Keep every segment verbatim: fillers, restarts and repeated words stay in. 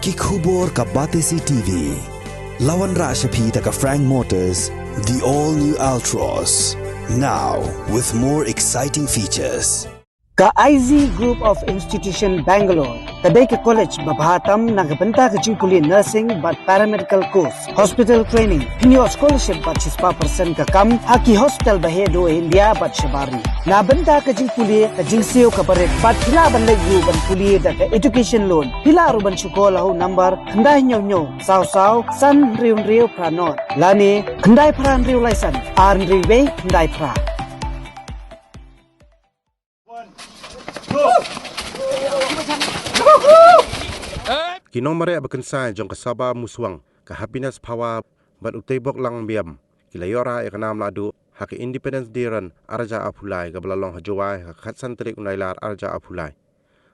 Ki khubor ka Batesi T V. La wanrah sha phi da ka Frank Motors, the all new Altroz. Now with more exciting features. Ka I Z Group of Institution Bangalore ka dei ka college ba bha tam na ka bynta ka jingpule nursing bad paramedical course, hospital training, pynïoh scholarship bad shispah percent ka kam ha ki hospital ba heh duh India bad shabar ri. Na bynta ka jingpule, ka jingsiew kaba rit bad phi lah ban leit ruh ban pule da ka education loan. Phi lah ruh ban shu call ha u number khyndai hynñiew hynñiew saw saw san hynriew hynriew phra nod lane khyndai phra hynriew lai san ar hynriew wei khyndai phra. Ki nongmareh ba kynsai jong ka Sabha Muswang, ka Happiness Phawa bad u Teibok Langbiam ki la ïoh rah ïa ka nam lahduh ha ka Independence Day Run arhajar arphew lai kaba la long ha Jowai ha ka khatsan tarik u Nailar arhajar arphew lai.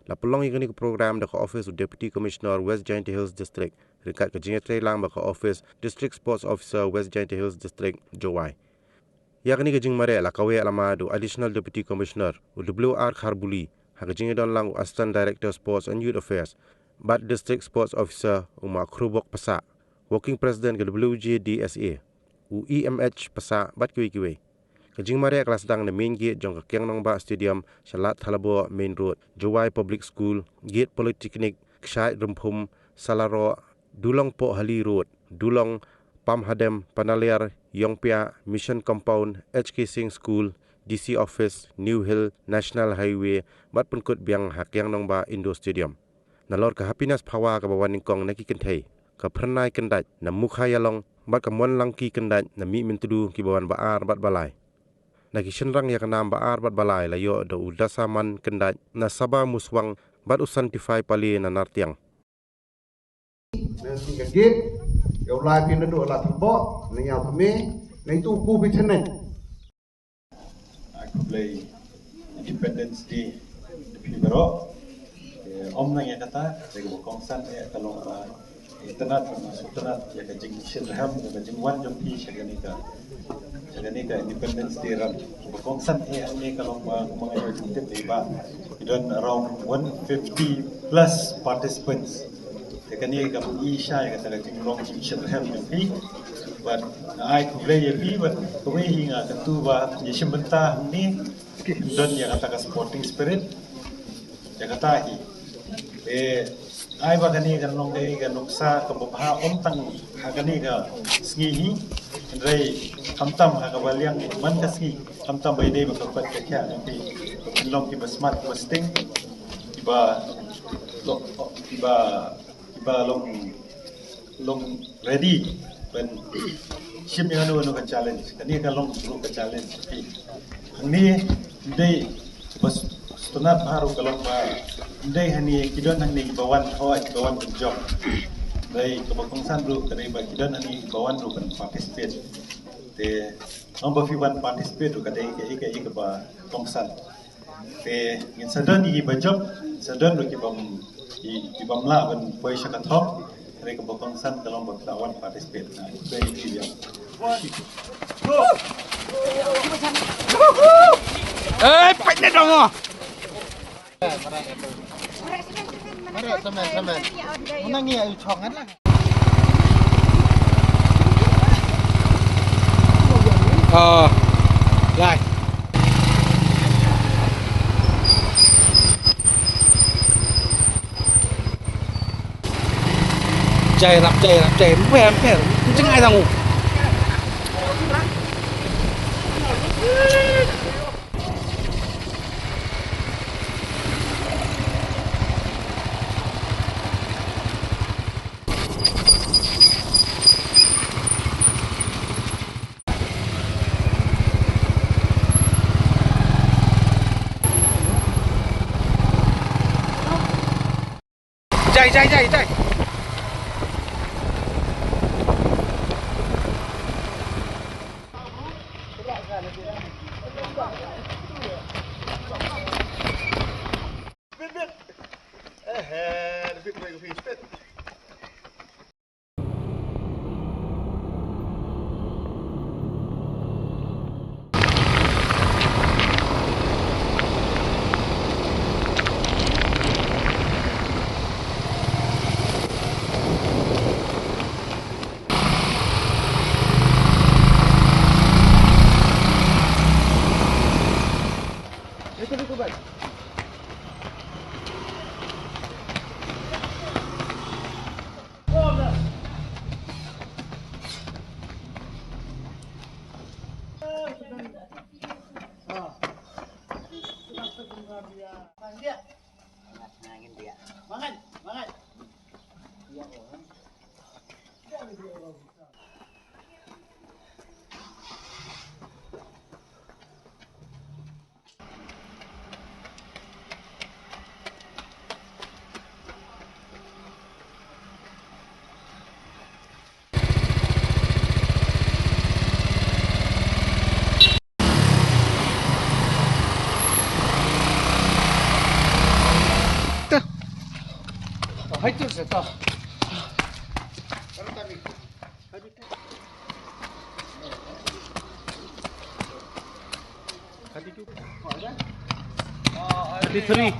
La pynlong ïa kane ka program da ka office u Deputy Commissioner West Jaintia Hills District ryngkat ka jingïatreilang bad ka office District Sports Officer West Jaintia Hills District, Jowai. Ïa kane ka jingmareh la kaweh lama da u Additional Deputy Commissioner u W R Kharbuli, ha ka jingïadon lang u Assistant Director Sports and Youth Affairs bad District Sports Officer u Ma Khrubok Passah, Working President ka W J D S A, u E M H Passah bad kiwei kiwei. Ka jingmareh ka la sdang na main gate jong ka Kiang Nangbah Stadium sha lad Thalabo Main Road, Jowai Public School, Gate Polytechnic, Kshaid Rymphum, Salaroh, Dulong Pohali Road, Dulong, Pamhadem, Panaliar, Iongpiah, Mission Compound, H K Singh School, D C Office, New Hill, National Highway, bad pynkut biang ha Kiang Nangbah Indoor Stadium. Nalor ka Happiness Phawa kaba wan nyngkong na ki kynthei, ka Phyrnai Kyndait na Mukhaïalong bad ka Monlangki Kyndait na Mihmyntdu kiba wan ba ar bad ba lai. Na ki shynrang ïa ka nam ba ar bad ba lai la ïoh da u Dasaman Kyndait na Sabha Muswang bad u Santifai Pale na Nartiang. Na sing ka gate, ïa u lai phi naduh la tyrboh, na ïa phi me, na itu ku phi theneng. Ai khublei Independence Day da phi baroh. Eh, ym nang ïa kata, te kaba kongsan eh ka long ba itynnad, itynnad ïa ka jingshitrhem, ïa ka jingwan jong phi sha kane ka, sha kane ka Independence Day Run. Kaba kongsan eh hangne ka long ba kumba nga ïoh jingtip eh ba ki don around one fifty plus participants. Te kane ka pyni sha ïa kata ka jinglong jingshitrhem jong phi. Bad nga ai khublei ïa phi bad kawei hi nga kyntu ba ïa shim bynta hangne don ïa kata ka sporting spirit. Ïa kata hi. Te ai ba kane kan long kaei ka nuksa kaba bha ym tang ha kane ka sngi hi. Hynrei khamtam ha kaba liang man ka sngi, khamtam ba ïadei bad ka koit ka khiah jong phi. Ba phin long kiba smat kiba sting, kiba, kiba kiba long, long ready ban shim ïa kano kano ka challenge. Kane ka long ruh ka challenge. Hangne ym dei ba sngewtynnat bha ruh ka long ba ym dei hangne ki don hangne kiba wan hooid kiba wan ban jop. Dei kaba kongsan ruh ka dei ba ki don hangne kiba wan ruh ban participate. Te ong ba phi wan participate ruh ka dei kaei kaei kaba kongsan. Te ngin sa don ïa kiba jop, sa don ruh kibym, ki, kibym lah ban poi sha ka thong. Hynrei kaba kongsan ka long ba phi la wan participate. Te ïa ki ïa. Eh, peit ne dong. Mare, samen, samen. Una ngi ayu chong kan lah. Ờ. Rồi. Jai rap, jai rap, jai. Mpeh, mpeh. Jeng ai tang u. Jai, jai, jai, jai. Hai tu se to. Thirty-three.